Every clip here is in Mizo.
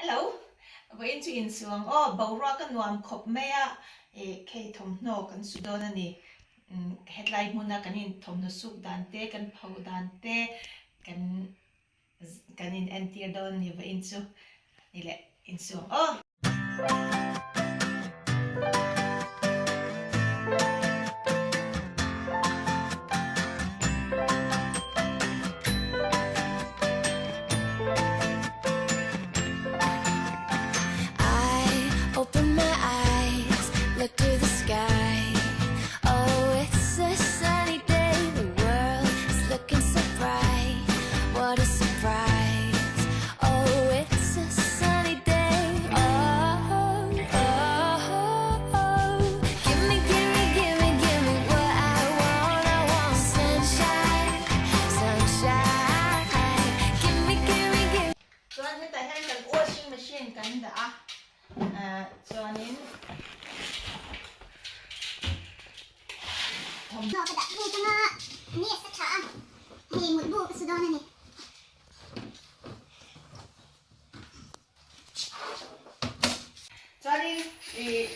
Hello, vawiin chu insuang aw, boruak a nuam khawp mai a, ih khei thawmhnaw kan su dawn a ni. Hetlai hmuna kan in thawmhnaw suk dan te, kan pho dan te, kan kan in entir dawn a ni vawiin chu ni leh insuang aw. Chuan hetah hian kan washing machine kan dah a ah chuanin Thawmhnaw ka dah phei tanga ni a sa tha a, hei mutbu ka su dawn a ni. Chuanin ih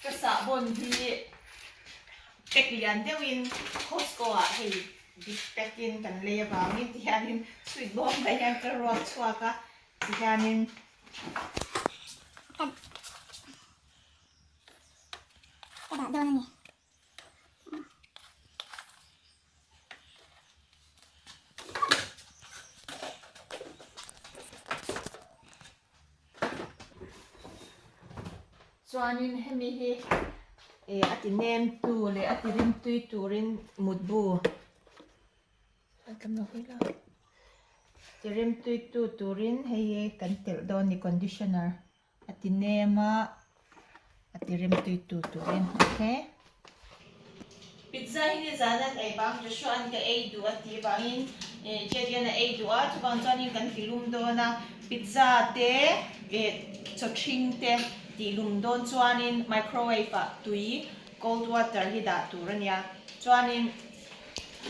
ka sahbawn hi pack lian deuhin Costco ah hei big pack in kan lei avangin ti hianin sweet bawm mai hian ka ruak chhuak a ti hianin Ka dah dawn a ni. Chuanin hemi hi eh a ti nem tu leh a ti rim tui turin mutbu a tlem lo hle la ti rim tui tu turin hei hi kan telh dawn a ni conditioner. A ti nem a, a ti rem tui tu turin ok. Pizza hi nizan an ei vang Joshua an ka ei duh a tih vangin Jadian a ei duh a chuvang chuanin kan ti lum dawn a pizza te eh chaw thing te tih lum dawn chuanin microwave ah tui cold water hi dah tur a nia chuanin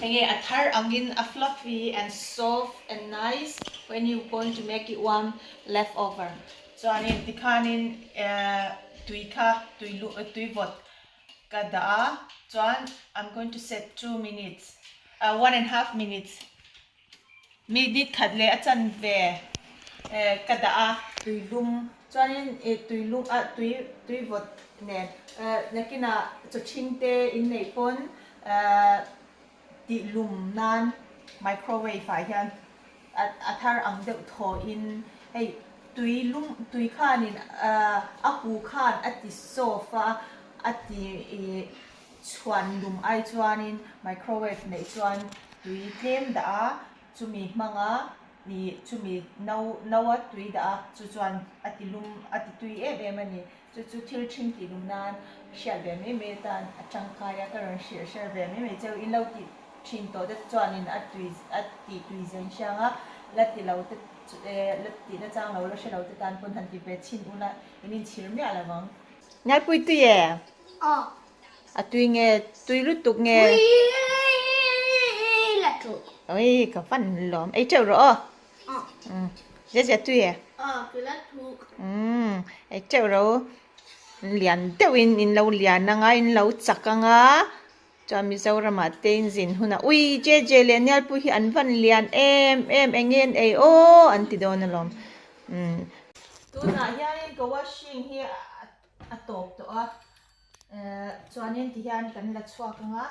enge a thar angin a fluffy and soft and nice when you going to make it warm leftover. Chuanin tikhanin tui kha tui luh tui vawt ka dah a chuan I'm going to set two minutes one and half minutes minute khat leh a chan ve ka dah a tui lum chuanin tui lum ah tui tui vawt nen nakinah chaw chhing te in neih pawn tih lum nan microwave ah hian a thar ang deuh thawhin hei tui lum tui khanin a hu khan a ti soft a a ti ih chhuan lum ai chuanin microwave neih chuan tui tlem dah a chumi hmanga ih chumi no no a tui dah a chu chuan a ti lum a ti tui em em a ni. Chu chu thil ṭhing tih lum nan hriat ve mai mai atan a tangkai a, ka rawn hrilh hrer ve mai mai cheu. In lo tih ṭhin tawh te chuanin a tui a tih tui zen hriang a, la ti lo te chu la tih na chang lo la hre lo te tan pawn han ti ve chhin ula in inchhir miah lo vang. Ngaipui tui e? Aw. A tui nge? Tui lutuk nge? Tui lutuk. Oi ka van lawm. Ei teuh rawh aw. Zia zia tui e. Umm ei teuh ro lian deuh in in lo lian anga in lo chak anga chuan Mizoram ah te in zin hunah ui je je leh Nialpui hi an van lian em em eng nge an ei aw an ti dawn alawm umm. Tunah hianin ka washing hi a tawp tawh a chuanin tihian kan la chhuak anga.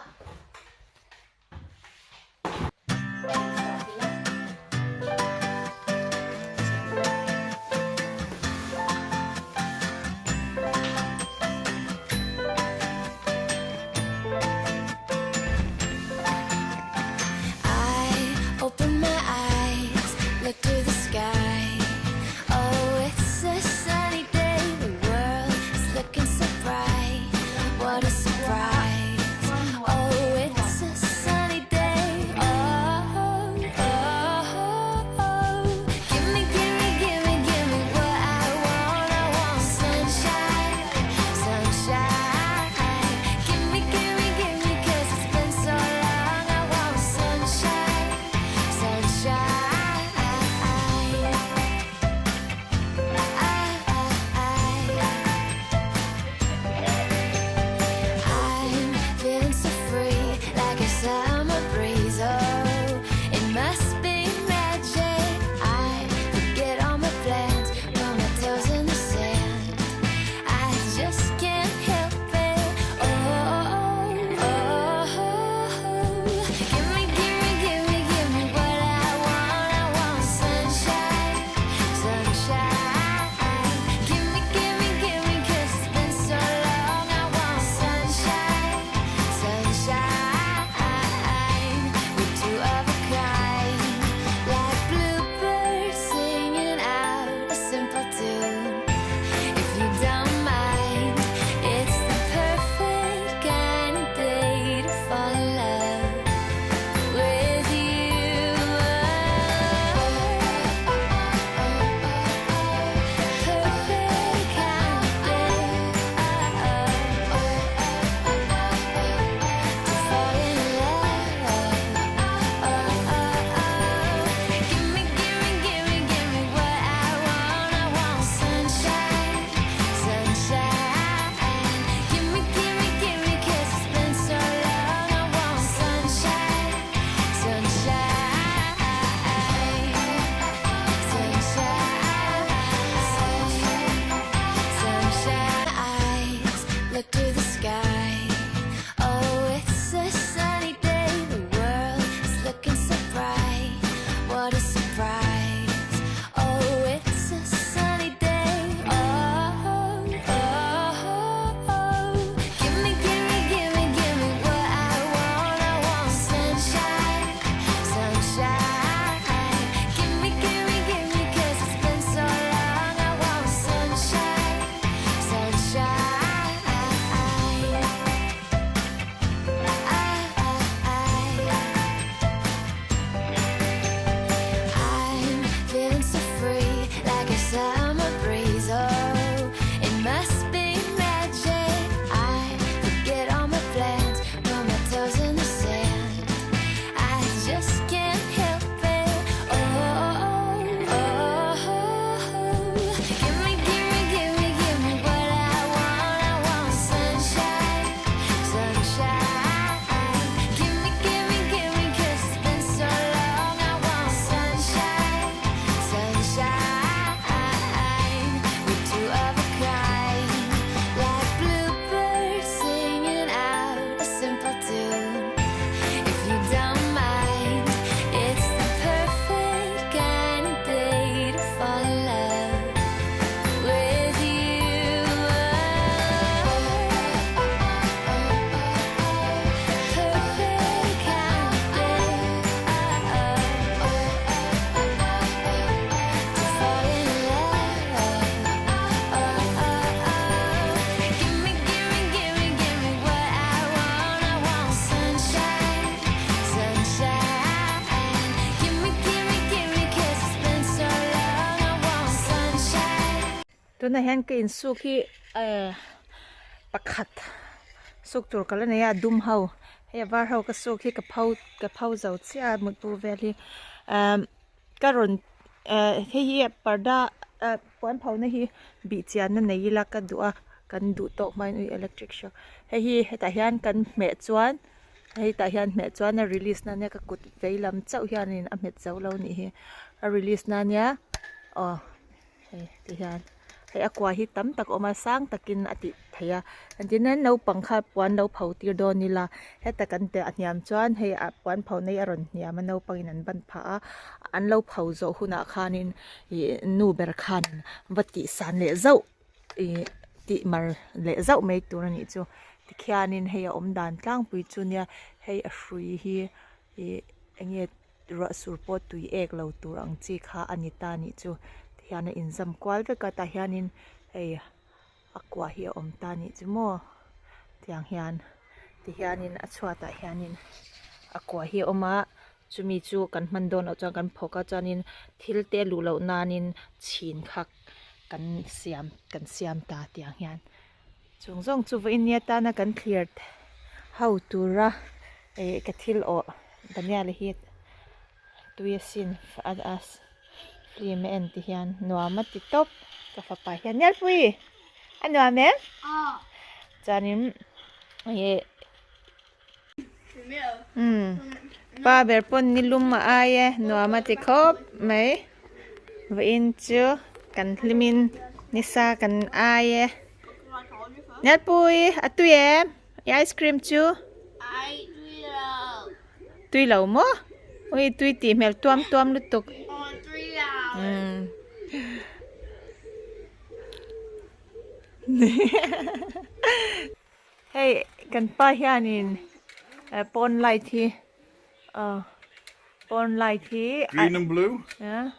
Tunah hian ka insuk hi eh pakhat suk tur ka la nei a a dum ho hei a var ho ka suk hi ka pho ka pho zo chiah a mutbu vel hi ahh ka rawn eh hei hi parda ah puan pho na hi bih chian na nei ila ka duh a kan duh tawk hmain ui electric shock hei hi hetah hian kan hmeh chuan hei tah hian hmeh chuan a release na ania ka kut vei lam chauh hianin a hmet zo lo anih hi a release na ania aw. Hei ti hian hei a kua hi tam tak a awm a sang takin a tih theih a engtin nen naupang kha puan lo pho tir dawn ila heta kan teh a hniam chuan hei a puan pho na hi a rawn hniam a naupang in an ban phah a an lo pho zawh hunah khanin ih nu ber khan va tih san leh zauh ih tih mar leh zauh mai tur a nih chu tikhianin hei a awm dan tlangpui chu nia hei a hrui hi ih eng nge. Ruah sur pawh tui ek lo tur ang chi kha a ni ta nih chu tihian a inzam kual vek a tah hianin hei a kua hi a awm ta nih chu maw tiang hian tihianin a chhuatah hianin a kua hi a awm a chumi chu kan hman dawn loh chuan kan phawk a chuanin thil te luh loh nanin chhin kha kan siam kan siam ta tiang hian. Chung zawng chu vawiin ni atana kan thlir ho tura ih ka thil awh Daniel-a hi tui asin a film a en ti hian nuam a ti tawp ka fapa hian Nialpui a nuam em chuanin ih umm pa ber pawn ni lum a ai e nuam a ti khawp mai vawiin chu kan hlimin nisa kan ai e Nialpui a tui em i ice cream chu tui lo maw ui tui tih hmel tuam tuam lutuk umm. Hei kan pa hianin pawn light hi aw pawn light hi Green and blue. Yeah.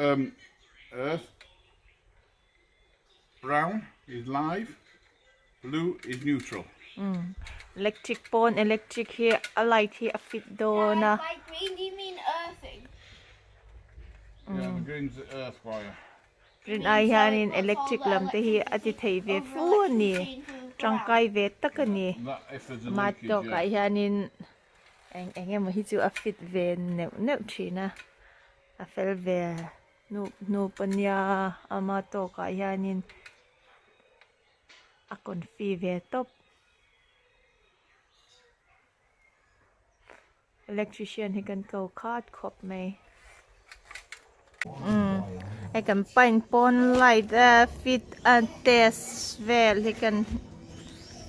Um, earth. Brown is live. Blue is neutral. Electric pawn electric hi a light hi a fit dawn a. By green do you mean earthing? Yeah, the green's the earth wire. Rin ai hianin electric lam te hi a ti thei ve fu a ni, tangkai ve tak a ni. Ama tawkah hianin eng eng emaw hi chu a fit ve neuh neuh thin a, a fel ve hnup hnup a nia ama tawkah hianin a confi ve tawp. Electrician hi kan ko khat khawp mai. Umm hei kan pain pawn light a fit a test vel hi kan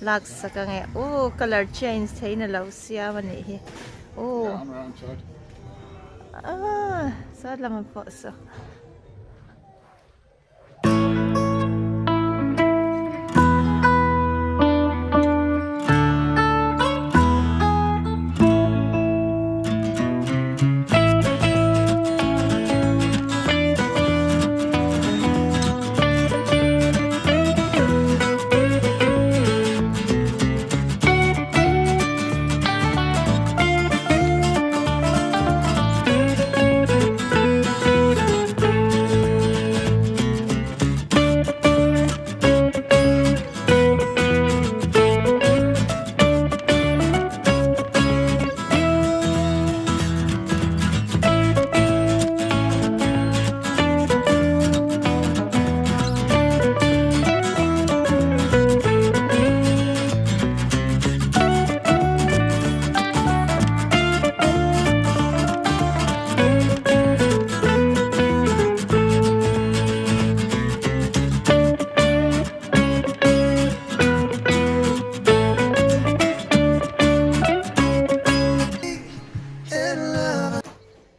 lak sak ang e uh colour change theih na lo siam a nih hi uh ah sawt lamah pawh saw.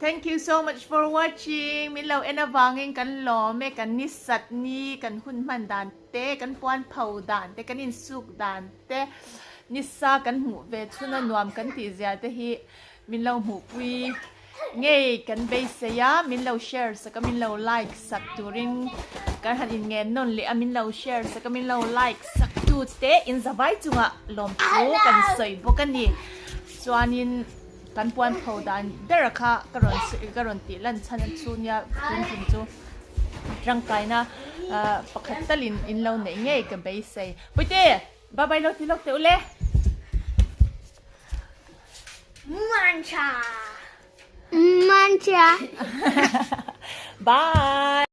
Thank you so much for watching min lo en avangin kan lawm e kan ni sat ni kan hun hman dan te kan puan pho dan te kan insuk dan te nisa kan hmuh ve chhuna nuam kan tih zia te hi min lo hmuhpui ngei kan beisei a min lo share sak a min lo like sak turin kan han inngen nawn leh a min lo share sak a min lo like sak tu te in zavai chungah lawmthu kan sawi bawk a ni chuanin kan puan pho dan ber kha ka rawn ka rawn tih lan chhan a chu nia tun tum chu. Tangkaina pakhat talin in lo neih ngei ka beisei. Puite! Bye bye lo ti lawk teh ule. Mancha! Mancha! Bye!